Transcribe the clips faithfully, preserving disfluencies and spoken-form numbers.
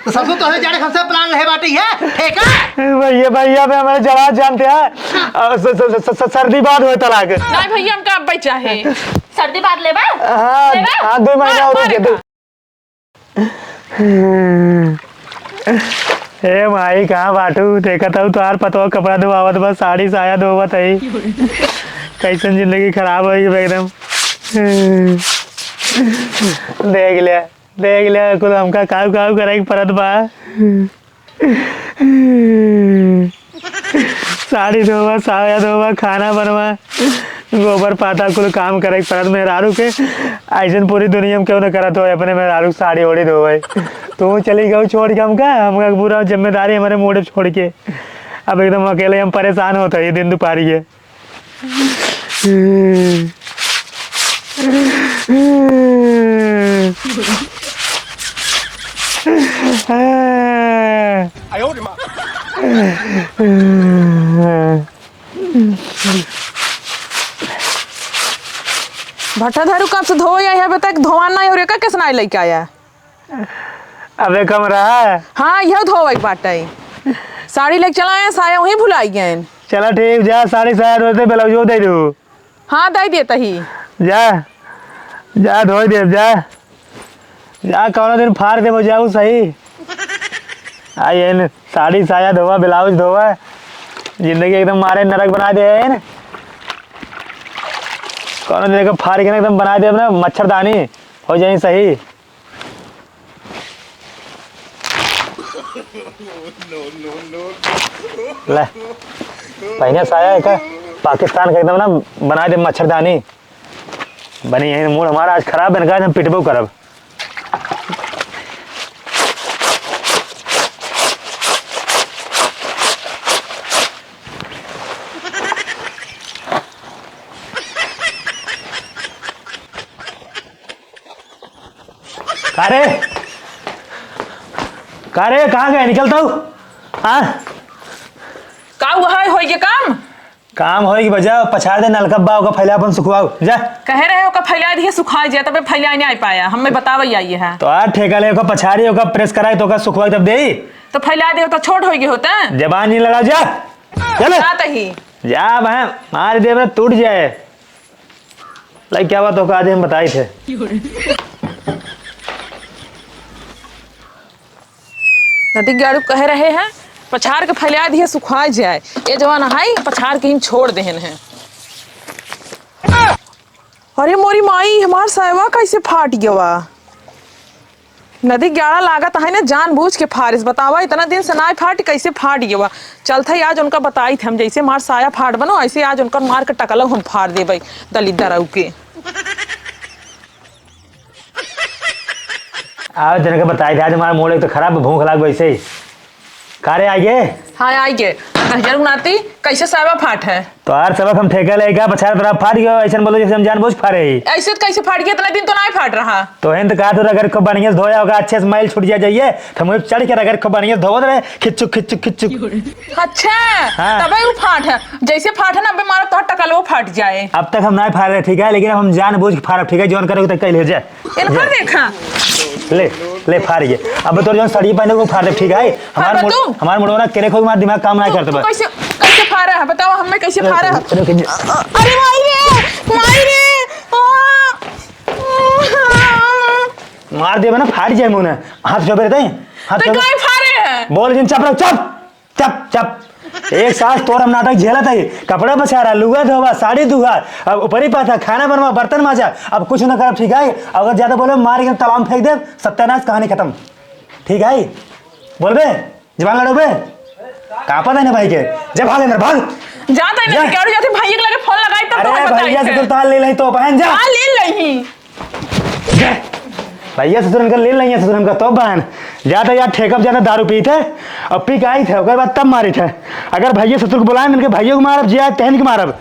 तो ससुर तोहरे जाने हमसे plan रहे बाटे ये ठेका। भैया, भैया, बे हमारे जवाब जानते हैं। अ, स-, स-, स-, स-, सर्दी बाद होए तलाक। नहीं भैया, हमका अब्बे चाहे। सर्दी बाद लेबा? हाँ, लेबा? हाँ, दो महीना मार, और रुक जा, मार दो। का। ए माई, कहाँ बाटू? देखत हूँ तोहार पतवा कपड़ा धोआवत बा, साड़ी साया धोवत है। कैसन जिंदगी खराब होई एकदम। देख ले। देख ले, कुल हमका काऊ काऊ करे के परत बा। साड़ी धोवा, साया धोवा, खाना बनवा, गोबर पाथा कुल काम करे के परत मेहरारू के। ऐसन पूरी दुनिया में केहू न करत हो, अपने मेहरारू के साड़ी ओड़ी धोवे। तू चली गऊ छोड़ के हमका, हमका पूरा जिम्मेदारी हमारे मोड़े छोड़ के। अब एकदम अकेले हम परेशान होत है ये दिन दुपहरी के। भट्टा धारू कब से धोवै आया है, अबे तक धोवा नहीं हो रे, का किस नाई लेके आया? अबे कमरा। हाँ, यह धोवै के बाटे। साड़ी लेके चला आया, साया वहीं भुलाई गए। चला ठीक, जा साड़ी साया धोते, ब्लाउजो दे दू। हाँ, दे देता ही। जा, जा धोई देब, जा। जा, कौनो दिन फाड़ देबो, जाऊ सही। आ, ये न, साड़ी साया धोवा, ब्लाउज धोवा, जिंदगी एकदम मारे नरक बना दे है न। कौनो दिन एकर फाड़ के ना एकदम बना देब ना, मच्छरदानी हो जाई सही। ले, पहिने साया है का? पाकिस्तान का एकदम ना बना दे मच्छरदानी। बनी यही मूड हमारा आज खराब है, इनका आज हम पिटबो करब। का रे? का रे, कहाँ गए? निकलता हूँ। हाँ? का हुआ है, होई के काम? काम होई के बजा, पछाड़ दे नलका बा, ओका फैला अपन सुखवाओ, जा। कहे रहे ओका फैला दिए, सुखा जाए, तबे फैला नहीं आ पाया, हमें बतावे आइए है। तो आ ठेका ले, ओका पछाड़ी, ओका प्रेस कराई, तो ओका सुखवाई तब देई। तो फैला दे, तो छोट होई के होता। जबान नहीं लड़ा, जा। चल। जात ही। जा बहन, मार दे, टूट जाए। लाइक क्या बात होगा, आज हम बताई थे। नदी गाड़ू कहे रहे हैं, पछाड़ के फैला दिए, सुखा जाए। ये जवान है, पछाड़ के ही छोड़ देहन है। अरे मोरी माई, हमार सायवा कैसे फाट गवा? नदी गाड़ा लागत है ना, जानबूझ के फारिस। बतावा, इतना दिन से नाय फाट, कैसे फाट गवा? चलत है, आज उनका बताई थे हम, जैसे मार साया फाट बनो, ऐसे आज उनका मार के टकलो हम फाड़ देबै, दलित दराऊ के। आओ, जनके बताई थे, आज हमारा मूड एक तो खराब, भूख लाग वैसे ही। का रे, आइगे? हाँ, आइगे। कह जरू नाती, कैसे सायवा फाट है? तो यार, सबक हम ठेका लेके पछाड़ तरफ फाट गयो, ऐसन बोलो जैसे हम जानबूझ के फाड़े ही। ऐसे तो कैसे फाट गया? इतना दिन तो ना फाट रहा। तो हिंद का तो अगर खूब बढ़िया से धोया होगा, अच्छे से मैल छूट जाए जाइए, तो मुझे चढ़ के अगर खूब बढ़िया से धोवत रहे, खिच्चुक, खिच्चुक, खिच्चुक। अच्छा, हाँ। तबे वो फाट है। जैसे फाट है ना, अबे मारो तो टकलवो फाट जाए। अब तक हम ना फाड़ रहे, ठीक है, लेकिन अब हम जानबूझ के फाड़ब, ठीक है, जौन करे तक कैल हो जाए। इनकर देखा। ले, ले फाड़ ये। अब तोर जौन साड़ी पहने को फाड़ दे, ठीक है? हमार फाड़ मूड, दो। हमार मूड ना केरे खोई, हमार दिमाग काम ना तू, करत तू बा। कैसे, कैसे फाड़ा है? बताओ, हमें कैसे फाड़ा है? रुक, रुक, रुक। अरे माई रे, माई रे। आ। मार देबे ना, फाड़ जाए मुंह ना। हाथ जोबे रहते हैं। हाथ तो जोबे। काय फाड़े है? बोल जिन, चुप रहो, चुप। चुप, चुप। एक सास तोर हम नाटक झेलत है। कपड़ा पसारा, लुगा धोवा, साड़ी धुआ, अब ऊपरी पाथा, खाना बनवा, बर्तन माजा, अब कुछ न करब, ठीक है? अगर ज्यादा बोले, मार के तालाब में फेंक दे, सत्यानाश, कहानी खत्म। ठीक है? बोलबे? जबान लड़ोबे? कांपत है ना भाई के? जा भाग अंदर, भाग। जाता है जा। ना, क्या जाते भाई के लगे फोन लगाई तब अरे तो हम भैया बताई से थे। तो ताल ले लई तो बहन जा। हाँ, ले लई। जा। भैया ससुर हमका ले लइया, ससुर हमका तो बहन। जा तो यार ठेका पे जाता दारू पीते और पी के आई थे, ओकर बाद तब मारी थे। अगर भैया ससुर को बुलाए, इनके भैया को मारब, जिया तहन के मारब।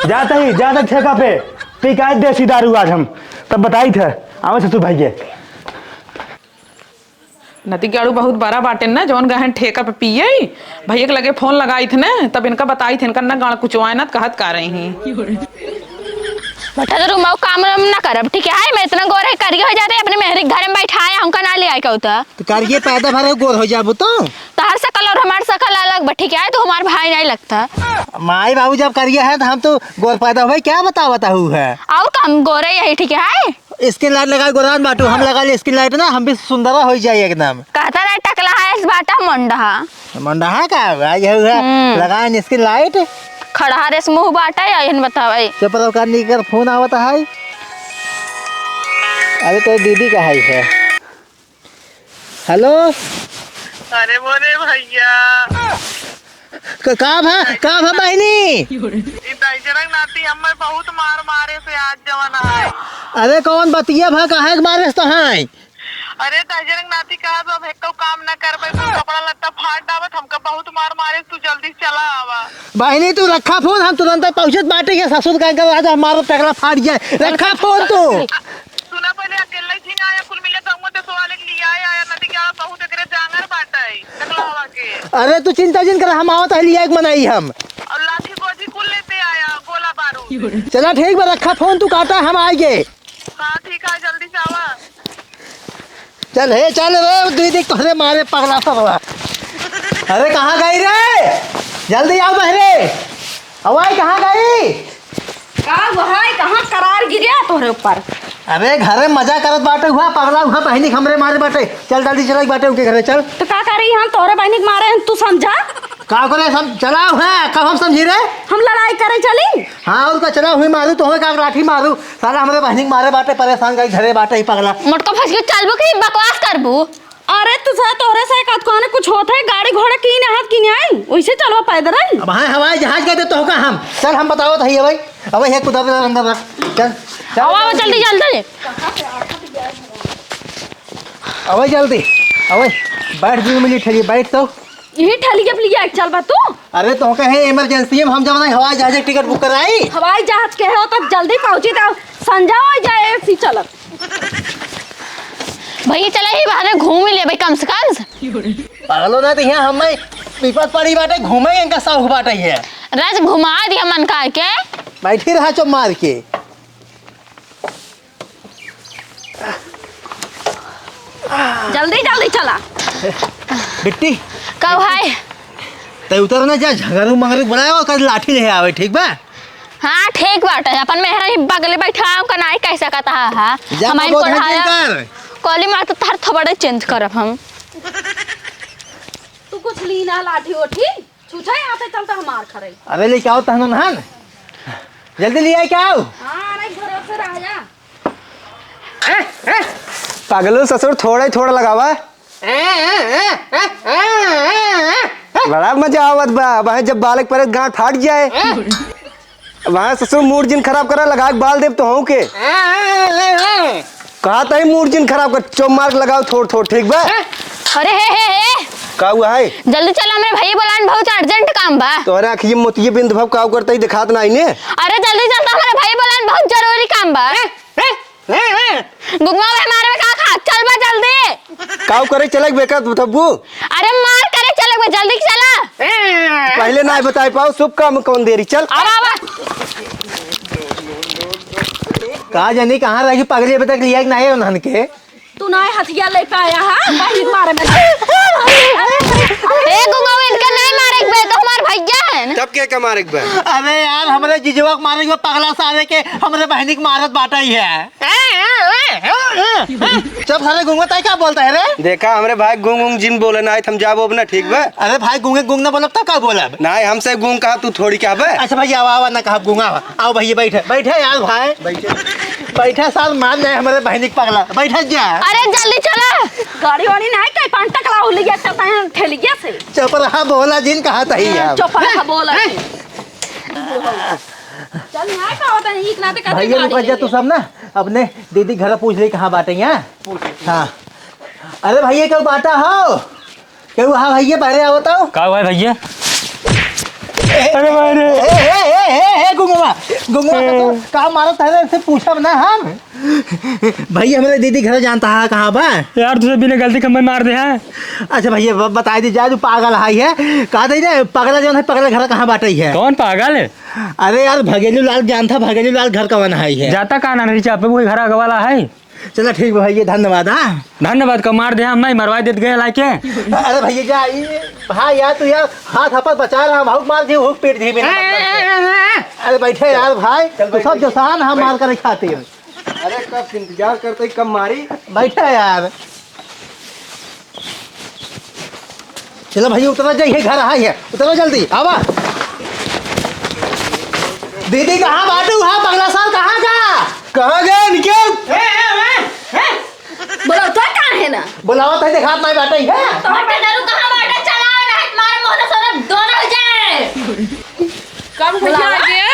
जाता ही, जाता ठेका पे पी के आए देसी दारू आज हम, तब बताई थे। आवे ससुर भैया। नती गाड़ू बहुत बड़ा बाटे न, जौन गहन ठेका पे पिए, भैया के लगे फोन लगाई थे न, तब इनका बताई थे, इनका न गाड़ कुचवाए न, कहत का रही। बठा तो रुमाऊ काम वाम ना करब, ठीक है? मैं इतना गोरे करिए हो जाते, अपने मेहरी के घर में बैठाए, हमका ना ले आए कहू तो। तो करिए पैदा भरे गोर हो जाबू तो। तोहर सकल और हमार सकल अलग बा, ठीक है? तो हमार भाई नहीं लगता। माई बाबू जब करिए है तो हम तो गोर पैदा हुए, क्या बतावत हू है? और का हम गोरे यही, ठीक है? Skin light लगा गोरान बाटू, हम लगा ले skin light ना, हम भी सुंदरा हो जाए एकदम। कहता ना टकला है इस बाटा मुंडा। मुंडा है का? आ, ये हुआ। हम्म। लगा skin light। खड़ा रे मुंह बाटा या यहन बतावे। चुप रहो, कानी कर फोन आवत है। अरे तो दीदी का है, है। हेलो। अरे मोरे भैया। क-, का भा, का भा बहिनी? ई दहिजरक नाती हमें बहुत मार मारे से आज जवन है। अरे कौन बतिया भा, काहे के मारे से तो है? अरे दहिजरक नाती कहा तो अब हेक्को काम ना करबे, तू कपड़ा लत्ता फाड़ डावत, हमका बहुत मार मारे, तू जल्दी चला आवा। बहिनी तू रखा फोन, हम तुरंत पहुँचत बाटे के ससुर का, आज हमारा टकला फाड़ जाए। रखा फोन तू। सुना, पहले अकेले ही ना आया, कुल मिले गंगो देशवा वाले के लिए आया, आया नदी के आवा, बहुत एकरे जांगर बाटे, टकलावा के। अरे, तू चिंता जिन कर, हम आवत है, लिया एक मनाई हम। और लाठी गोजी कुल लेते आया, गोला बारूद। चला, ठीक बा, रखा फोन, तू काटा, हम आएंगे। हाँ, ठीक है, जल्दी से आवा। चल हे, चल रे, दीदी तोहरे मारे पगला सरवा। अरे, कहाँ गई रे? जल्दी आओ बहरे। अवाई, कहाँ गई? का हुआ है? कहाँ करार गिरे तोहरे ऊपर? अरे, घरे मजा करत बाटे, हुआ पगला, हुआ बहिनी के हमरे मारे बाटे। चल, जल्दी चला बाटे उनके घरे, चल। तो का करी हम तोहरे बहिनी के मारे, तू समझा? का करे, सम-, चलाओ, हाँ, कब हम समझी रे? हम लड़ाई करे चली? हाँ, और का, चलाओ, हुई मारू, तोहरे का लाठी मारू। साला हमरे बहिनी के मारे बाटे, परेशान करी धरे बाटे ही पगला। मोटका फंस के चलबू कि बकवास करबू? अरे, तू सा तोहरे से कत कोने कुछ होत है, गाड़ी घोड़ा की ना हाथ की नहीं आई, वैसे चलो पैदल आई। अब हाँ, हवाई जहाज गए तो का हम, चल हम बताओ तो है भाई, अब ये कुदा अंदर रख, चल, चल। आवा, आवा, जल्दी, जल्दी। अबे जल्दी, अबे बैठ, दो मिनट ठहरिए, बैठ तो। यही ठेली के लिए चल बा तू? अरे तो कहे emergency में हम जब नहीं हवाई जहाज के टिकट बुक कराई। हवाई जहाज के हो तो जल्दी पहुंची तो संझा हो जाए एसी चलत। भैया चला ही बाहर घूम ही लेबे कम से कम। पागलो ना तो यहाँ हमें विपत पड़ी बाटे, घूमे इनका शौक बाटे है। राज घुमा दिया मन का के। बैठी रहा चुप मार के। जल्दी, जल्दी चला। बिट्टी। का भाई? तै उतर ना जा, झगड़ू मंगरू बनाए, ओकर लाठी नहीं आवे, ठीक बा? हाँ, ठीक बाटे। अपन मेहरा ही बगले बैठा, ओकर नाई कह सकत हा, हा। जा, हमारी बोल, कोल्हाया। कर। कोली मार तो तार थोबड़े change करब हम। तू कुछ ली ना लाठी ओठी? छूछा यहाँ से चलता हमार खरे। अरे लेके आओ तहन नहान। जल्दी ले आए क्या आओ? हाँ, अरे घरों से रह जा। पागलो ससुर, थोड़ा ही थोड़ा लगावा। बड़ा मजा आवत बा, वहाँ जब बालक परे गांठ फाट जाए। वहाँ ससुर मूड जिन खराब करा, लगा के बाल देब तो हूँ के। कहा तही मूड जिन खराब कर, चुप मार के लगाओ थोड़ थोड़, ठीक बा? अरे हे, हे, हे। का हुआ है? जल्दी चला, हमरे भैया बोलान, बहुत urgent काम बा। तोहरे आँखिये मोतिये बिंद भव काव करता ही दिखात ना आईने। अरे जल्दी चलता, हमरे भैया बोलान, बहुत जरूरी काम बा। गुंगवा भाई मारे में का खा, चल बा जल्दी। काव करे चलक बेका तब्बू? अरे मार करे चलक बा, जल्दी चला। पहले ना बताए पाओ, शुभ काम कौन देरी, चल। आवा, आवा। का जानी कहाँ रही पगली, अभी तक लिया कि नहीं उन्हन के। तू ना हथिया ले पाया है, वही मारे में। ए गुंगवा, इनका नहीं मारे के बे, तो हमार भैया है ना। तब के का मारे के बे? अरे यार, हमरे जिजवा के मारे के बा, पगला सारे के, हमरे बहिनी के मारत बाटा ही है। चुप सारे गुंगवा, ताई का बोलता है रे? देखा, हमरे भाई गुंग गुंग जिन बोले ना, हम जाबो अब ना, ठीक बा? अरे भाई, गुंगे गुंग ना बोलब, तब का बोलब? ना, हमसे गुंग कहा, तू थोड़ी क्या बे? अच्छा भैया, आवा, आवा, ना कहा गुंग, आवा। आओ भैया, बैठे, बैठे यार भाई। बैठे। बैठे साल मान जाए हमरे बहिनी के पगला। बैठे जा। अरे जल्दी चला। गाड़ी वाड़ी ना है, कहीं पान टकला हो लिया, चलता है ठेलिया से। चपराहा बोला जिन कहा था ही हाँ, यार। चपराहा बोला जिन। चल, यहाँ का होता है, इतना तो कहते भैया, गाड़ी रुक जा, ले तू लिया। सब ना अपने दीदी घर पूछ ले, कहाँ बाटे यहाँ। हाँ। अरे भैया, क्यों बाटा हो? केहू, हाँ भैया, बाहरे आवत हो। का हुआ है भैया? अरे भाई रे। ए, ए, ए, ए, ए, गुंगवा, गुंगवा, तो का मारत है रे, इससे पूछब ना हम। भाई, हमरे दीदी घर जानता है कहाँ बा? यार, तुझे बिना गलती के मैं मार दे, हाँ? अच्छा भैया, ब-, बताई दी जाए, तू पागल हाई है। कहा दे रे, पगला जौन है, पगला घर कहाँ बाटे है? कौन पागल है? अरे यार, भगेलू लाल जानता, भगेलू लाल घर कवन हाई है? जाता का ना रिचा पे, वही घर आगे वाला है। चला ठीक बा भैया, धन्यवाद, हाँ। धन्यवाद का मार दे, हम नहीं मरवाई देत गए लाके। अरे भैया जा, ई, हाँ यार, तू यार हाथ अपन बचा रहा, हम हुक मार दी, हुक पीट दी बिना मतलब के। अरे बैठे यार भाई, चल तू सब बैठ। जसान हम मार करे खातिर। अरे कब से इंतजार करते ही कब मारी। बैठे यार। चलो भैया, उतरा जाइए, घर आई है, उतरो जल्दी, आवा। दीदी कहाँ बाटू है, पगला सार कहाँ का? कहाँ गए निकल? बोला तो कहाँ है ना? बुलावत है, देखात नहीं बाटे है। तोहर टेंडरू कहाँ बाटे? चलाओ ना, हट मार मोहन सोना दोनों हो जाए। कब भैया आ गया?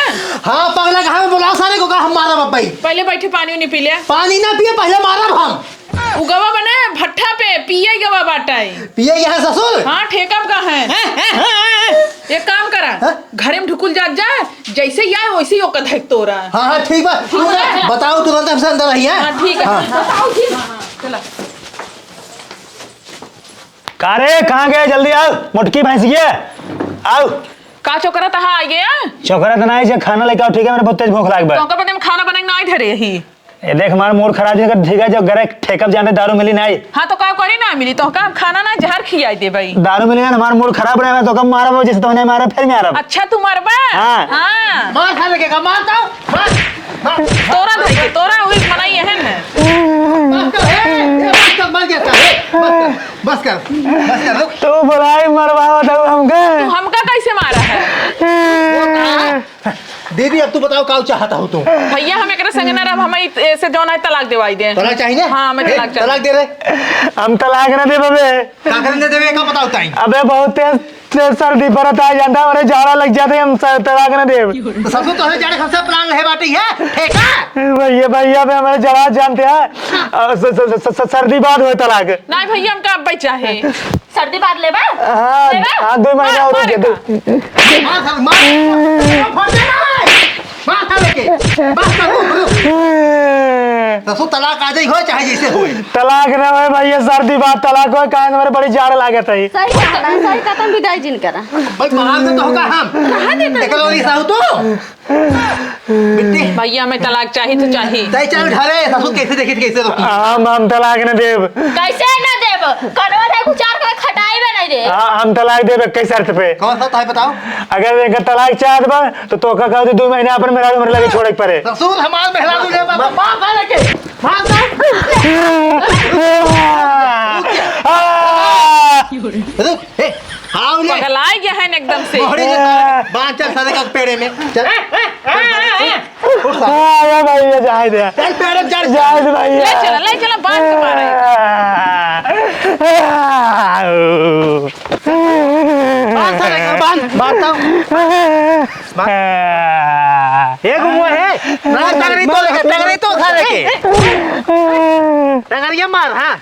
हाँ, पगला कहाँ में बुलाओ सारे को, का हम मारब अब भाई? पहले बैठे पानी उनी पी ले। पानी ना पिए, पहले मारब हम। उ गवा बने भट्ठा पे, पिए गवा बाटा है। पिए यहाँ ससुर? हाँ, ठेका का है। हैं, हैं, हैं, हैं। एक काम करा, हाँ? घरे में ढुकुल जात जा, जैसे ही आए वैसे ही ओकर धक तोरा। हाँ, हाँ, ठीक बा। ठीक बा। बताओ, तुरंत हमसे अंदर रहिए। हाँ, ठीक है। हाँ। बताओ, ठीक। हाँ, हाँ, चला। का रे, कहाँ गए? जल्दी आओ, मोटकी भैंसिया, आओ। का चोकरा तहा आ गया? चोकरा तो नहीं, जे खाना लेके आओ, ठीक है, मेरे बहुत तेज भूख लाग बा। तो ओकर बदे में खाना बनाए ना आई धरे ही। ए देख, हमार मूड खराब है, ठीक है, जो गरे ठेकब जाने दारू मिली नहीं। हाँ, तो का करी ना मिली, तो का हम खाना ना जहर खियाई दे भाई। दारू मिली ना, हमार मूड खराब रहे, तो कब मारब, जैसे तोहने मारा, फिर मारब। अच्छा, तू मारबा? हाँ। हाँ। मार खा लेके का, मार दो, मार, मार। तोरा धई के, तोरा उही बनाई है ना। बस कर, ए, ए, बस कर, मर गया था, ए, बस कर, बस कर, बस कर, रुक। तू बुलाई मरवावत हऊ हमका। तू हमका कैसे मारा है? वो कहा है? दीदी, अब तू बताओ, का चाहत हो तू? भैया, हम एकरे संगे ना रहब, हम ई, ऐसे जौन है, तलाक देवाई दे। तलाक चाहिए? हाँ, हमें तलाक चाहिए। तलाक दे रे। हम तलाक ना देब अबे। का करने देवे, का बताओ ताई? अबे, बहुत तेज, तेज सर्दी पड़त है, जानता है, हमरे जाड़ा लग जाते, हम स-, तलाक ना देब। तो सबसे तोहरे जाड़े सबसे plan रहे बाटे है, ठीक है? भैया, भैया, अबे हमारे जाड़ा जानते हैं, अ, स-, स-, स-, स-, सर्दी बाद होए तलाक। नहीं भैया, हमका अब चाहे। सर्दी बाद लेबा? हाँ, लेबा? हाँ, दो महीना मार, और मार रुक जा, का। दो। मार साले, मार। मार, फाड़ दे, मार। मार साले के। बस कर, रुक, रुक। ससुर, तलाक आ जाई हो, चाहे जैसे होए। तलाक ना होए भैया, सर्दी बाद तलाक होए, काहे हमारे बड़ी जाड़ लागत है। सही कहता है, सही कहता है, विदाई जिन करा। भाई, बाहर से तो होगा हम। कहाँ देता है? देखो, ये साहू तो। बिट्टी। भैया, हमें तलाक चाही तो चाही। तय चल घरे, ससुर कैसे देखी, कैसे रोकी? हम, हम तलाक न देब। कैसे न देब? कनवा धै कुछ और के खटाई में नहीं दे। हाँ, हम तलाक देब एक शर्त पे। कौन सा, ताई बताओ? अगर इनका तलाक चाहत बा, तो तोका कह दे, दो महीना अपन मेहरारू हमरे लगे छोड़े के पड़े। ससुर, हमार मेहरारू ले बा, मार साले के, मार साले। रुक, ए, आओ रे। पगलाए गया है न एकदम से। मोहरे जे सारे, बांध चल सारे का पेड़े में। चल। उठ सारे। हाँ, ये भाई, ये जाए दे। चल पेड़े में चढ़। जाए दे भाई। ले चला, ले चला, बांध के मारे। बांध सारे का, बांध, बांध तो। बांध। एक वो है। ना, टंगरी तो लेके, टंगरी तो उठा लेके। टंगरिया मार, हाँ।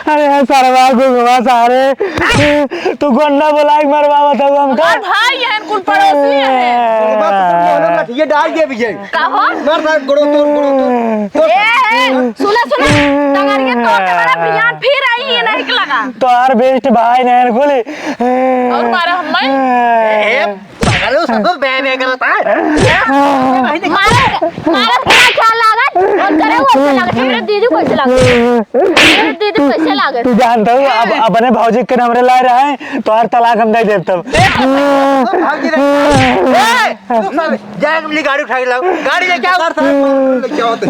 अरे सरवा गुंगवा सारे, तू गोंडा बोला के मरवावत हऊ हमका। हमार भाई है, कुल पड़ोसी है। अरे बाप रे, मोहन लठिया डाल दिया विजय। का हो? मार सारे, गोड़ो तोड़, गोड़ो तोड़। ए, ए, सुना, सुना, टंगरिया तोड़ के मेरा बियान फिर आई है, नहीं लगा। तोहार best भाई नैन खोली। और मारा हम्मै? ए, पागल हो, ससुर बे बे करत है। मारत, मारत का ख्याल लागत? और करे वो अच्छा लागत, हमरे दीदी को अच्छा लागत। हमरे दीदी को अच्छा लागत। तू जानता हूँ, अब अपने भौजी के हमरे लाए रहे, तो हर तलाक हम दे देब तब। भौजी रे। ए, रुक साले, जाए अपनी गाड़ी उठा के लाओ, गाड़ी लेके आओ। लेके आओ तो।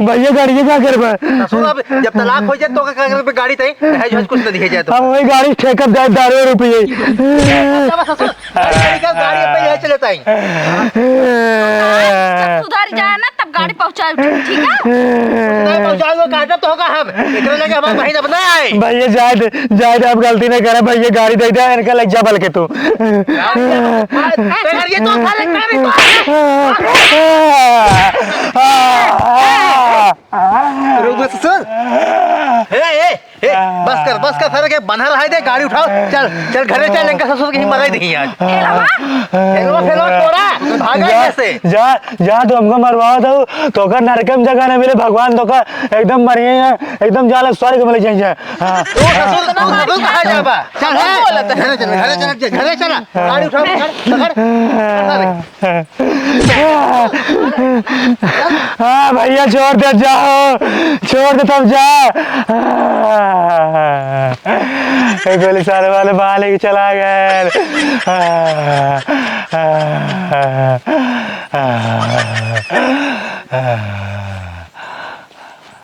भैया, गाड़ी का करबा? ससुर, अब जब तलाक हो जाए, तो का करबे गाड़ी तई? दहेज वहेज कुछ तो दिए जाए तो। हम वही गाड़ी ठेकत जाए, दारू रुपये। चलो ससुर, गाड़ी का, गाड़ी पे यही चले ताई। जब सुधर जाए ना, तब गाड़ी पहुंचाए, ठीक है? नहीं पहुंचाओगे, काटब तो होगा हम। इतने लगे हमारे बहिन अपना आए। भैया, जाए दे, जाए दे, अब गलती नहीं करे भैया, गाड़ी दे दे, इनका लग जा बल के तू। गाड़ी, गाड़ी तो उठा ले, गाड़ी तो। रुक बे ससुर। ए, ए, ए, बस कर, बस कर, सारे के बन्हा रहाई दे, गाड़ी उठाओ, चल, चल घरे चल, इनका ससुर के ही मराई दही आज। फेलवा? फेलवा, फेलवा तोरा, भागा जा, यहाँ से। जा, जा, तू हमको मरवाओ तो, तोका नरक में जगह ना मिले, भगवान तोका एकदम मरिए हैं, एकदम जाला स्वर्ग में ले जाइए। हाँ। तू ससुर, तू ससुर कहाँ जाबा? चल, चल, घरे चल, घरे चल, गाड़ी उठाओ, पकड़, पकड़। हाँ भैया, छोड़ दे, जाओ, छोड़ दे, तब जा। ए, गोली सारे वाले बाहर लेके चला गए।